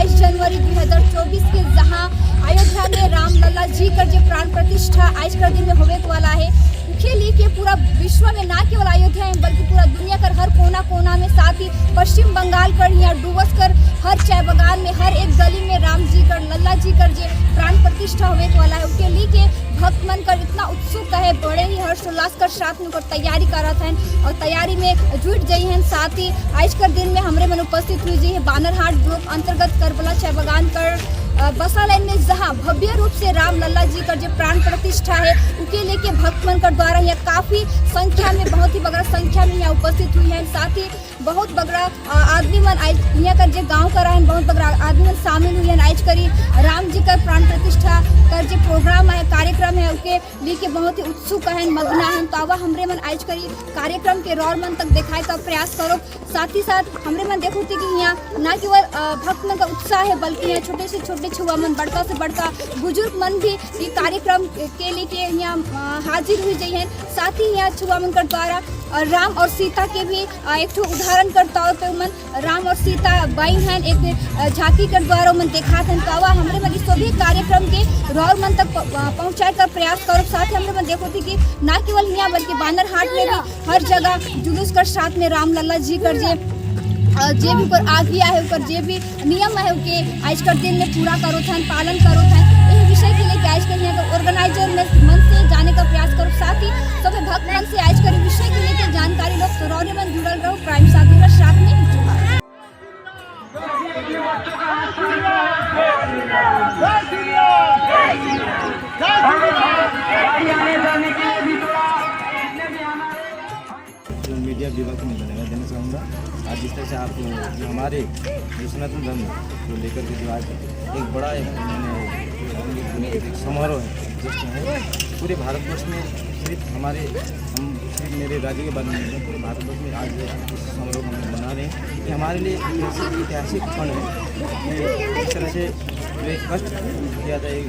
22 जनवरी 2024 के जहां अयोध्या में रामलला जी कर जो प्राण प्रतिष्ठा आज कर दिन में होवे वाला है, उखे के पूरा विश्व में, ना केवल अयोध्या में बल्कि पूरा दुनिया कर हर कोना कोना में, साथ ही पश्चिम बंगाल कर या डुवस कर हर चाय बगान में, हर एक गली में राम जी कर, लल्ला जी कर जे प्राण प्रतिष्ठा होवे वाला है, उनके लिए के भक्त मन कर इतना उत्सुक है, बड़े ही हर्षोल्लास कर साथ में उनकर तैयारी करत हैं और तैयारी में जुट गई हैं। साथ ही आज कर दिन में हमरे मन उपस्थित हुई जी है बानरहाट ब्लॉक अंतर्गत करबला चाय बगान कर बसा लाइन में, जहाँ भव्य रूप से राम लल्ला जी का जो प्राण प्रतिष्ठा है, उके लेके भक्त मन कर द्वारा यहाँ काफ़ी संख्या में, बहुत ही बगरा संख्या में यहाँ उपस्थित हुई है। साथ ही बहुत बगरा आदमी मन आज यहाँ कर जो गांव कर हैं, बहुत बगरा आदमी मन शामिल हुई हैं। आज करी राम जी का प्राण प्रतिष्ठा कर जो प्रोग्राम है, कार्यक्रम है, उके लेके बहुत ही उत्सुक हैं, मग्न हैं। तो आवा हमरे मन आज करी कार्यक्रम के रौर मन तक दिखाए का प्रयास करो। साथ ही साथ हमरे मन देखो थी कि यहाँ ना केवल भक्त मन का उत्साह है, बल्कि यहाँ छोटे से छोटे छुआ मन, बड़का से बड़का बुजुर्ग मन भी ये कार्यक्रम के लेके यहाँ हाजिर हुई गई हैं। साथ ही यहाँ छुआ मन कर द्वारा राम और सीता के भी एक ठो उदाहरण कर तौर पे मन राम और सीता बइन हैं, एक झांकी कर द्वारा मन दिखात हैं। तो आवा हमरे मन इस सभी कार्यक्रम के रौर मन तक पहुंचाए का प्रयास करो। साथ ही हमरे मन देखो थी कि ना केवल यहाँ बल्कि बानरहाट में भी हर जगह जुलूस कर साथ में राम लल्ला जी कर जे भी ऊपर आज्ञा है, ऊपर जे भी नियम है, उके आज कर दिन में पूरा करो थन, पालन करो थन। यही विषय के लेके आज कर यहाँ का ऑर्गेनाइजर में मन से जाने का प्रयास करो। साथ ही सभी भक्त मन से आज कर विषय के लेके जानकारी लो। तो रौरे मन जुड़ल रहो प्राइम साथी का साथ में। जोहार। जय श्री राम, जय श्री राम। आने जाने के लिए भी थोड़ा जितने भी हमारे जो मीडिया विभाग को मैं धन्यवाद देना चाहूँगा। आज जिस तरह से आप जो हमारे जो सनातन धर्म को लेकर के जो आज एक बड़ा एक मैंने जो एक समारोह है, जश्न है, पूरे भारतवर्ष में, सिर्फ हमारे हम सिर्फ मेरे राज्य के बारे में नहीं, पूरे भारतवर्ष में आज इस समारोह को हम मना रहे हैं। ये हमारे लिए एक ऐतिहासिक क्षण है कि इस तरह से जो एक कष्ट किया था एक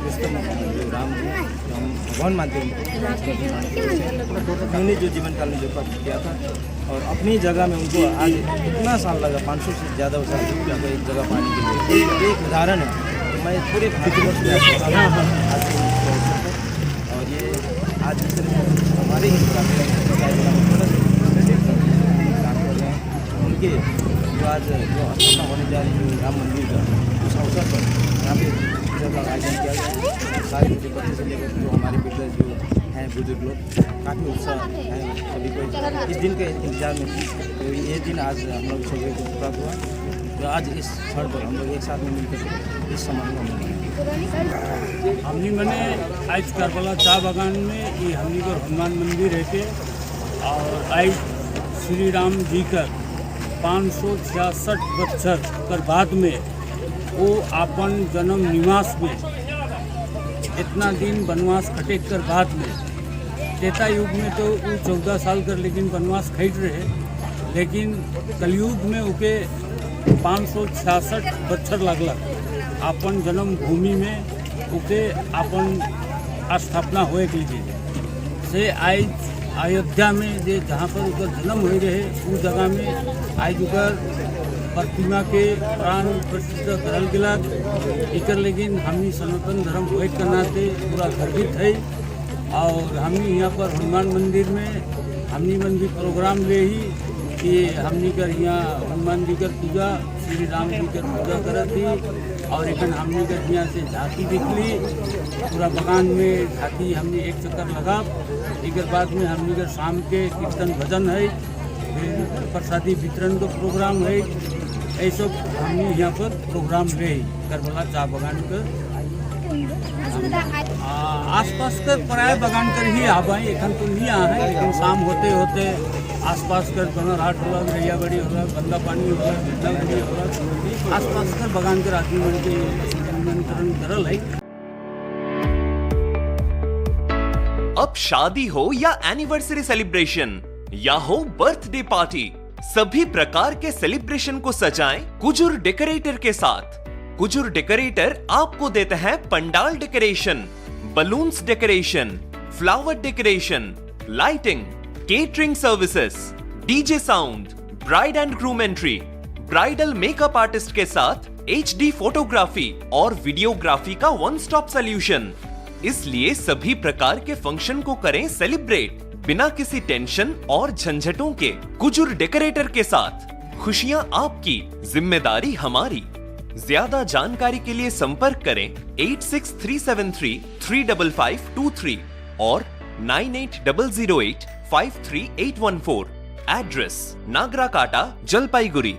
रुस्तम, जो राम जी, जो हम भगवान मानते हैं उनको, उन्होंने जो जीवन काल में जो कष्ट किया था और अपनी जगह में उनको आज इतना साल लगा, 500 से ज़्यादा साल उनको एक जगह पाने के लिए, ये एक उदाहरण है। तो मैं पूरे भारतवर्ष में आज के इस अवसर पर और ये आज जिस तरह से हमारे ही काम कर रहे हैं, उनके जो आज जो स्थापना होने जा रही है राम मंदिर का, उस अवसर पर यहाँ पे पूजा का आयोजन किया गया। सारे जो बच्चे से लेकर जो हमारे वृद्ध जो हैं, बुजुर्ग लोग, काफ़ी उत्साह है सभी को इस दिन के इंतजार में थी। तो ये दिन आज हम लोग सभी को प्राप्त हुआ। तो आज इस क्षण पर हम लोग एक साथ में मिलकर इस समारोह को मनाएंगे। हमनी मने आज करबला चाय बागान में ये हमनी का हनुमान मंदिर है के और आज श्री राम जी का 566 बच्चर कर बाद में वो अपन जन्म निवास में इतना दिन वनवास खटे कर बाद में, त्रेता युग में तो वो 14 साल कर लेकिन वनवास खट रहे, लेकिन कलयुग में उके 566 बच्छर लगलक अपन जन्मभूमि में उके अपन स्थापना होए के लिए। से आज अयोध्या में जे जहाँ पर उकर जन्म हो रहे, उ जगह में आज उकर प्रतिमा के प्राण प्रतिष्ठा करल गेलक। एकर लेकिन हमनी सनातन धर्म होए के नाते पूरा गर्वित है और हमनी यहाँ पर हनुमान मंदिर में हमनी मन भी प्रोग्राम ले ही कि हमनी कर यहाँ हनुमान जी कर पूजा, श्री राम जी कर पूजा करत ही और एक हमनी कर यहाँ से झांकी निकली। पूरा बगान में झांकी हमने एक चक्कर लगा। एक बाद में हमनी कर शाम के कीर्तन भजन है, फिर प्रसादी वितरण का प्रोग्राम है। ऐसा हमने यहाँ पर प्रोग्राम ले करबला चाय बगान कर। आसपास कर प्राय बगान कर ही आवा है, एखन तो नहीं आ है, लेकिन शाम होते होते आसपास कर बनरहाट होला, रैयाबड़ी होला, गंदा पानी होला, बिरनाबड़ी होला, आसपास कर बगान कर आदमी मन के निमंत्रण करल है। अब शादी हो या एनिवर्सरी सेलिब्रेशन या हो बर्थडे पार्टी, सभी प्रकार के सेलिब्रेशन को सजाएं कुजुर डेकोरेटर के साथ। कुजुर डेकोरेटर आपको देते हैं pandal decoration, balloons decoration, flower decoration, lighting, catering services, DJ sound, bride and groom entry, bridal makeup artist के साथ एचडी फोटोग्राफी और वीडियोग्राफी का वन स्टॉप सोल्यूशन। इसलिए सभी प्रकार के फंक्शन को करें सेलिब्रेट बिना किसी टेंशन और झंझटों के, कुजुर डेकोरेटर के साथ। खुशियां आपकी, जिम्मेदारी हमारी। ज्यादा जानकारी के लिए संपर्क करें 8637335523 और 9800853814। एड्रेस, नागराकाटा, जलपाईगुड़ी।